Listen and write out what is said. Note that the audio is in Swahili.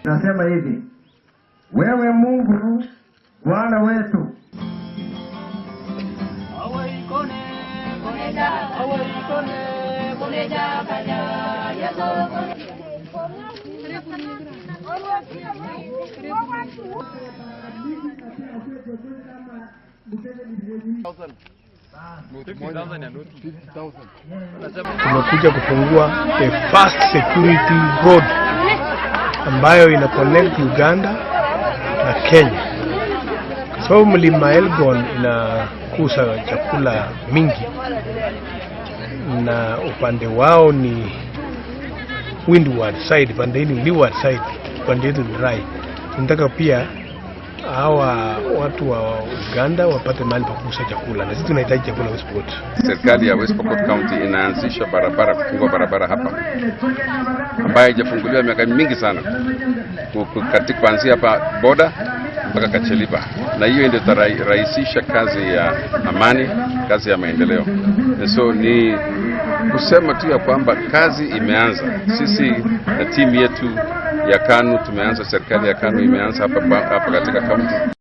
Nasema hivi, wewe Mungu Bwana wetu. Tumekuja kufungua the first security road ambayo ina connect Uganda na Kenya, kwa sababu mlima Elgon inakusa chakula mingi na upande wao ni windward side, pande hii ni leeward side, pande yetu ni dry. Tunataka pia hawa watu wa Uganda wapate mahali pa kuuza chakula, na sisi tunahitaji chakula West Pokot. Serikali ya West Pokot County inaanzisha barabara, kufungua barabara hapa ambayo haijafunguliwa miaka mingi sana, katika kuanzia hapa boda mpaka Kacheliba, na hiyo ndio itarahisisha kazi ya amani, kazi ya maendeleo. And so ni kusema tu ya kwamba kazi imeanza. Sisi na timu yetu ya KANU tumeanza, serikali ya KANU imeanza hapa, hapa katika county.